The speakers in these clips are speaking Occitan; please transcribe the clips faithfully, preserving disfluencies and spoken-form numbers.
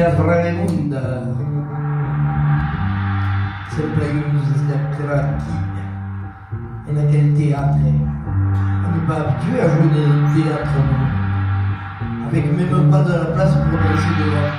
Teatre Lemonda. Sembla que nos estem quedats aquí, en aquel teatre. On n'est pas habitué à jouer dans un théâtre, nous. Avec même pas de la place pour danser devant.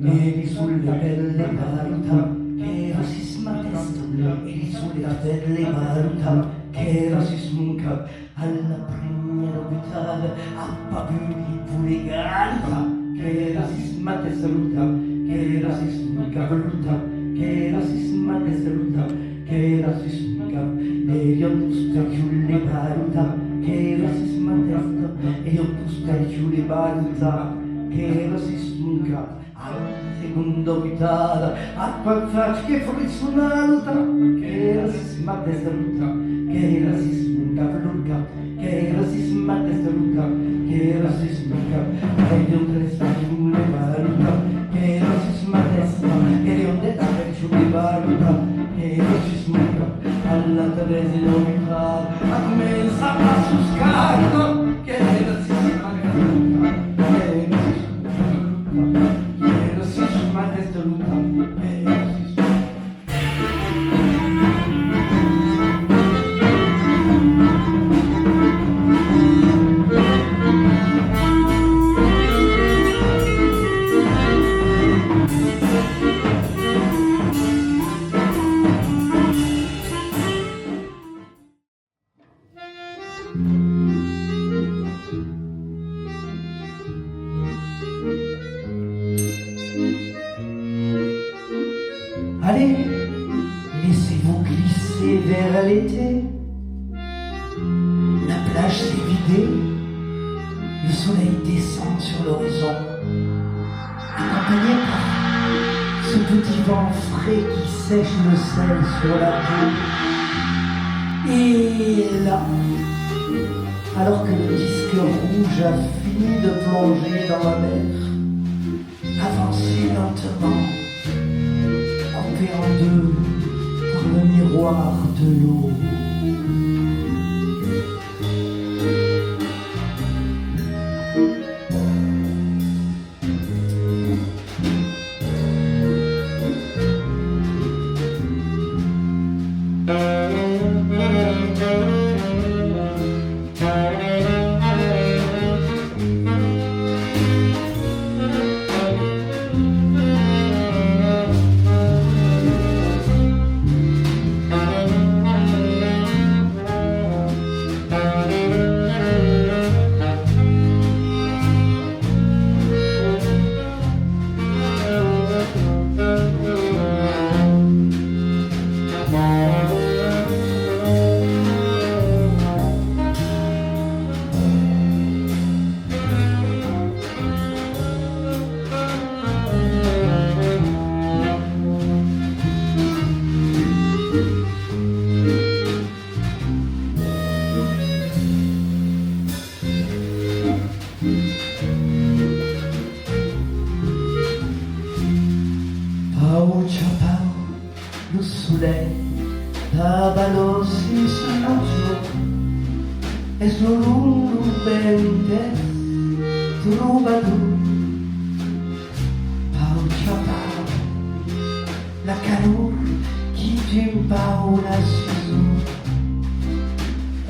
Eli sulle belle baluta, que racisme testa, eli sulle belle baluta, que racisme cap. A la premiera butada, a pas vuli voler galitar, que racisme testa luta, que racisme cap luta, que racisme testa luta, que racisme cap. E io tu stai giù le baluta, que racisme testa, e io tu stai giù le baluta, que racisme cap. A la segonda butada, a pas fach que frissonar lo cap, que racisme testa luta, que racisme cap lo cap, que racisme testa luta, que racisme cap. E io tres pas giù le baluta, que racisme testa, e io de tare giù le baluta, que racisme cap. A la tercera butada, a començar a suscar, que racisme cap, que racisme Allez, laissez-vous glisser vers l'été. La plage s'est vidée, le soleil descend sur l'horizon, accompagné par ce petit vent frais qui sèche le sel sur la peau. Et là, alors que le disque rouge a fini de plonger dans la mer, avancez lentement, coupé en deux par le miroir de l'eau. Pau cha pau, lo solelh dab lo sis majo, es lo long lo vent es trobador. Pau cha pau, la calor qui d'un pau la susor,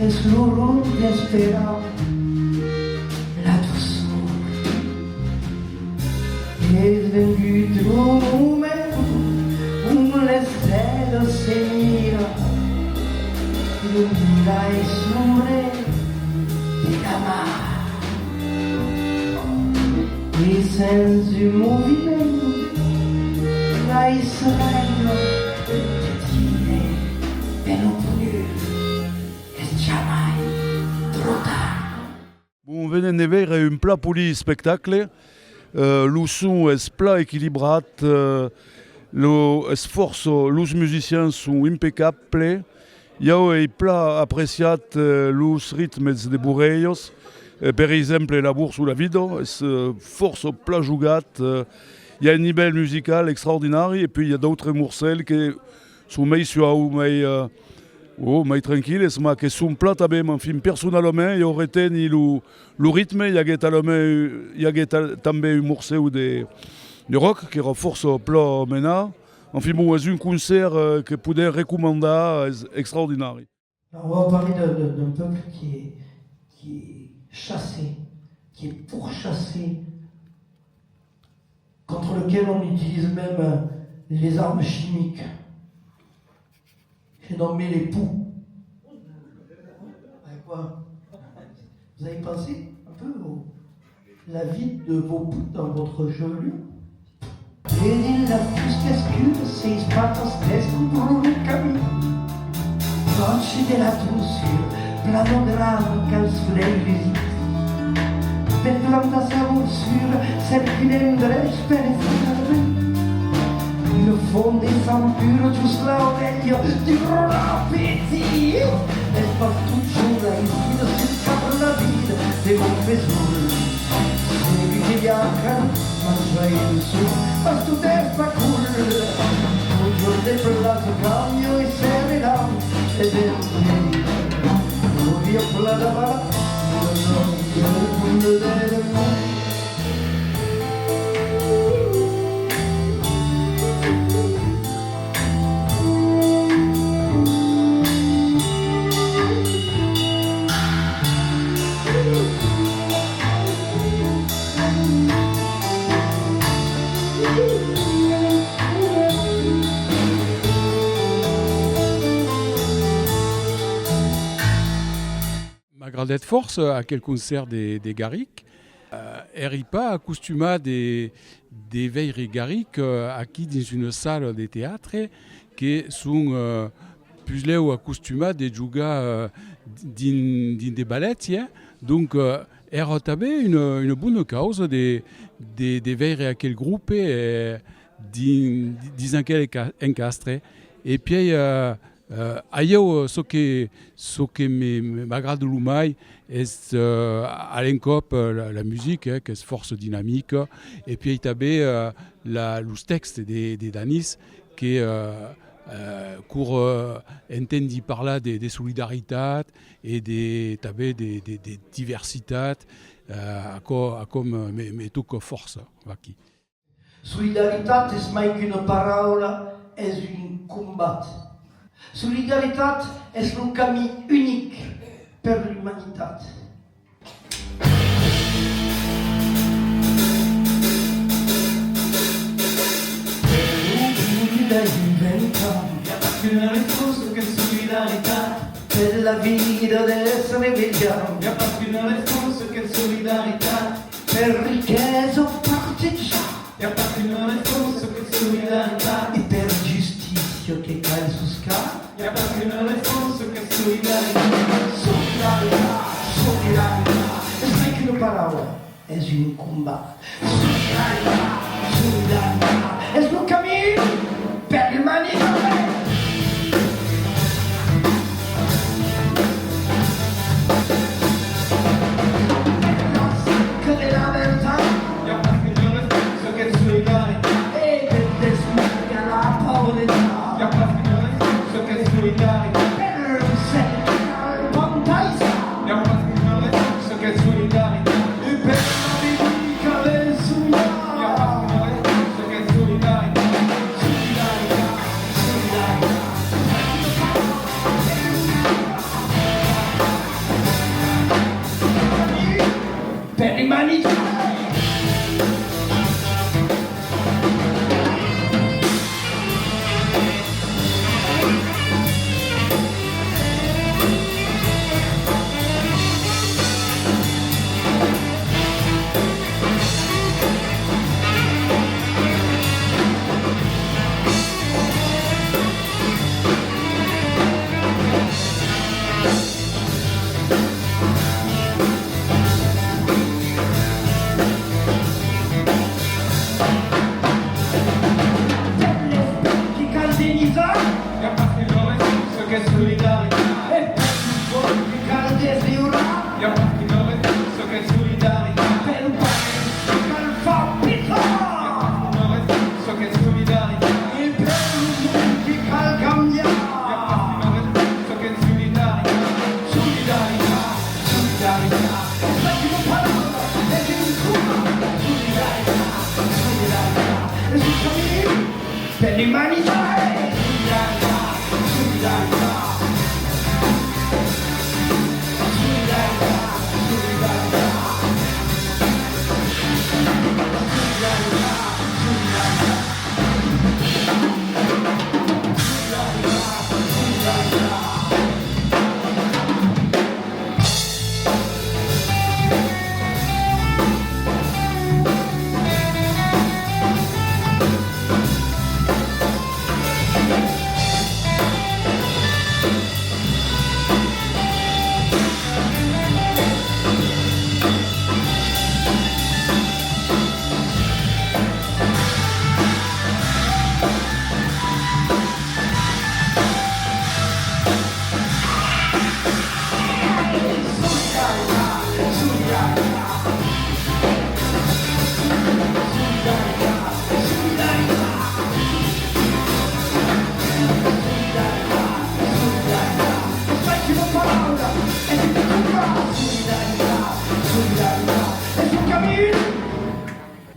es lo rond d'esperar la doçor. Es vengut lo moment ont l'estela se mira, lo milai sombre de la mar. E sens un moviment, la israèla de dire de lo bonur es jamai tròp tard. Bon, venèm de veire un plan polit espectacle. Eh, lo son es plan equilibrat, eh, lo, es fòrça, los musicians son impecables. Ieu ai plan apreciat, eh, los ritmes de Borrelhas, eh, per exemple La Borsa o la Vida, es, eh, fòrça plan jogat, eh, i a un nivèl musical extraordinari, e puèi i a d'autres morcèls que Son mei suau, mei, eh, oh, mei tranquilles, mas que son plan tanben, enfin, personalament, ieu reteni lo, lo ritme, i aguèt talament, i aguèt tal-, tanben un morcèu de, de rock, qu'èra fòrça plan menat. Enfin, bon, es un concèrt, eh, que podèm recomandar, es extraordinari. Alors, on va parler d'un, d'un, d'un peuple qui est, qui est chassé, qui est pourchassé, contre lequel on utilise même, euh, les armes chimiques. J'ai nommé les poux. À quoi ? Vous avez pensé un peu au, la vie de vos poux dans votre chevelure ? E dins la fosca escura, sièis patas descobron lo camin. Planche de la trossura, planograma qu'al solelh lusit. Per plantar sa morsura, cerca un endrech per estar ben. Una font de sang pura jos l'aurelha, dura l'apetit. Es pas totjorn aisida, se cap la vida de mon besonh. Se viatja, manjar e lo sopar, pas tot es pas cool. Totjorn de plaça, cambia e serra l'am, e ben, volia plan davar, non, non, non, non, non. M'agradèt fòrça aquel concèrt de, de Garric. Eh, èri pas acostumat de, de veire Garric, eh, aquí dins una sala de teatre que son, eh, puslèu acostumats de jogar, eh, dins, dins de balets, eh. Donc, eh, èra tanben una, una bona causa de, de, de veire aquel grope, eh, dins, dins aquel enca-, encastre. E pièi, eh, Eh, a ieu, eh, çò que, çò que me, me, m'agrada lo mai es, eh, a l'encòp, eh, la, la musica, eh, qu'es fòrça dinamica, e pièi tanben, eh, la, los tèxtes de, de Danís que, eh, eh, quora, eh, entendi parlar de, de solidaritat e de, tanben de, de, de diversitat, eh, aquò, aquò me, me, me toca fòrça, vaquí. Solidaritat es mai qu'una paraula, es un combat. Solidaritat es lo camin unic per l'umanitat. N'i a pas qu'una responsa que solidaritat. Per la vida de se revelhar. N'i a pas qu'una responsa que solidaritat. Per riquesa partejar. N'i a pas qu'una responsa que solidaritat. E per justícia que cal soscar. N'i a pas qu'una responsa que solidaritat. Solidaritat, solidaritat, es mai qu'una paraula, es un combat. Solidaritat, solidaritat, es lo camin per l'umanitat. Per l'umanitat!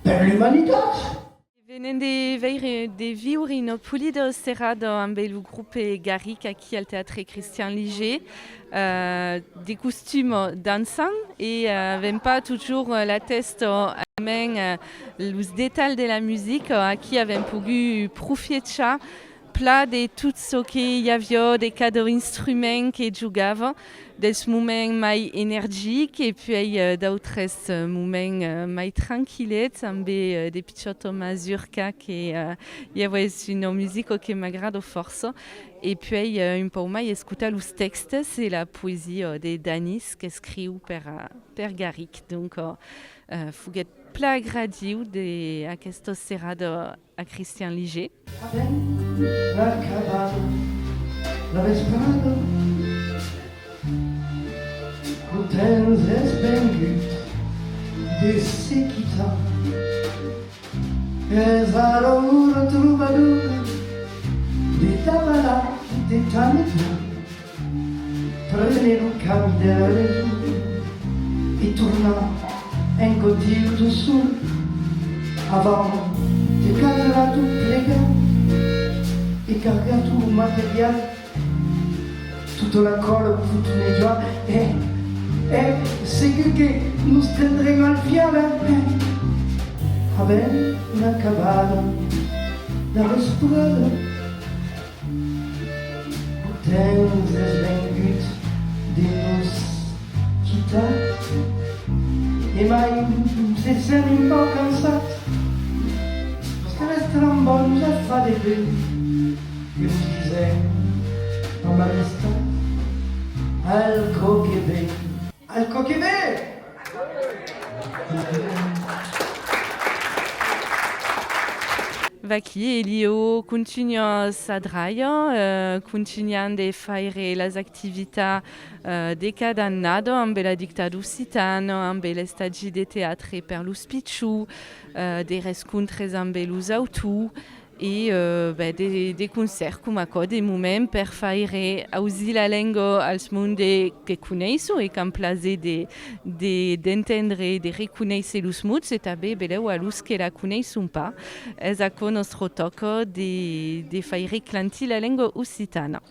Per l'umanitat! Venèm de veire, de viure una polida serada ambe lo grope Garric aquí al Teatre Christian Liger. Eh, de costuma dançan e, eh, avèm pas totjorn, eh, la tèsta en men, eh, los detalhs de la musica. Aquí avèm pogut profiechar plan de tot çò que i aviá, de cada instrument que jogava, dels moments mai energics e puèi, eh, d'autres, eh, moments, eh, mai tranquillets, ambe, eh, de pichòta masurca que, eh, i avètz una musica que m'agrada fòrça. E puèi, eh, un pauc mai escotar los tèxtes e la poesia de Danis qu'escriu per, eh, per Garric. Donc, eh, eh, foguèt plan agradiu de aquesta serada a Christian Liger. Avèm acabat la vesprada, lo temps es vengut de se quitar. Es ara ora trobadora de davalar, de tametar, prene lo camin de la rason e tornar en cautiu de son. Avant de cargar tot plegar e cargar tot lo material, tota la còla, tot lo netjar, e, e segur que nos tendrem al fial, eh? Avèm una acabada la vesprada. Lo temps es vengut de nos quitar, e mai se sèm un pauc cansats, los que restam bon nos a fa de ben, que vos disèm amb amistat, al còp que ven. Al còp que ven! Vaquí, Elio contunha sa dralha, eh, contunhant de faire las activitats, eh, de cada annada ambe la dictada occitana, ambe l'estagi de teatre per los pichons, eh, de rescontres ambe los autors, e, eh, ben, de, de concèrts coma aquò, de moments per faire ausir la lenga als mondes que coneisson e qu'an plaser de, de, d'entendre e de reconéisser los mots, e tanben, belèu, a los que la coneisson pas. Es aquò nòstra tòca de, de faire clantir la lenga occitana.